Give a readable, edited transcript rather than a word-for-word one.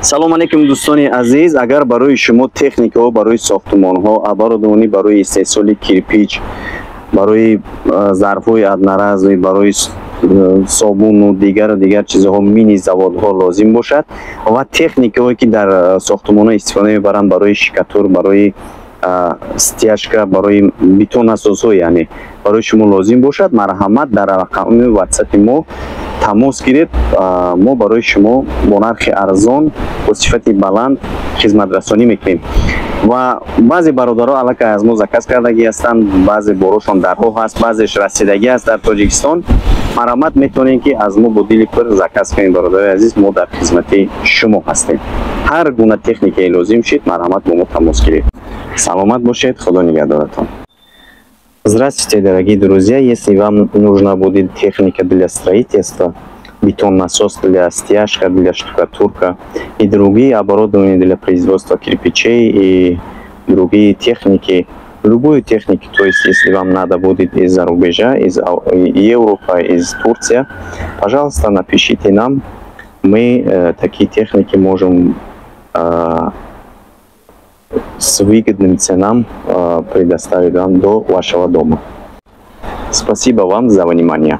Салом алейкум, дӯстони азиз! Агар барои шумо техникаҳо барои сохтумонҳо, оборудование барои истеҳсоли кирпич, барои зарфҳои одноразовый, барои собуну дигару дигар чизҳо, мини заводҳо лозим бошад ва техникаҳое, ки дар сохтумонҳо истифода мебаранд барои штукатур, барои стяжка, барои бетонасозҳо, яъне барои шумо лозим бошад, марҳамат, дар рақами ватсапи мо тамос гиред. Мо барои шумо бо нархи арзон, бо сифати баланд хизматрасонӣ мекунем. Ва баъзе бародаро аллакай аз мо заказ кардагӣ ҳастанд, баъзе борошон дар роҳ аст, баъзеш расидагӣ аст дар Тоҷикистон. Марҳамат, метавонем, ки аз мо бо дили пур заказ кунем. Бародари азиз, мо дар хизмати шумо ҳастем. Ҳар гуна техникае лозим шид, марҳамат, бо мо тамос гиред. Саломат бошед, Худо нигаҳдоратон. Здравствуйте, дорогие друзья! Если вам нужна будет техника для строительства, бетон-насос для стяжка, для штукатурка и другие оборудования для производства кирпичей и другие техники, любую технику, то есть если вам надо будет из-за рубежа, из Европы, из Турции, пожалуйста, напишите нам. Мы такие техники можем с выгодным ценам предоставить вам до вашего дома. Спасибо вам за внимание.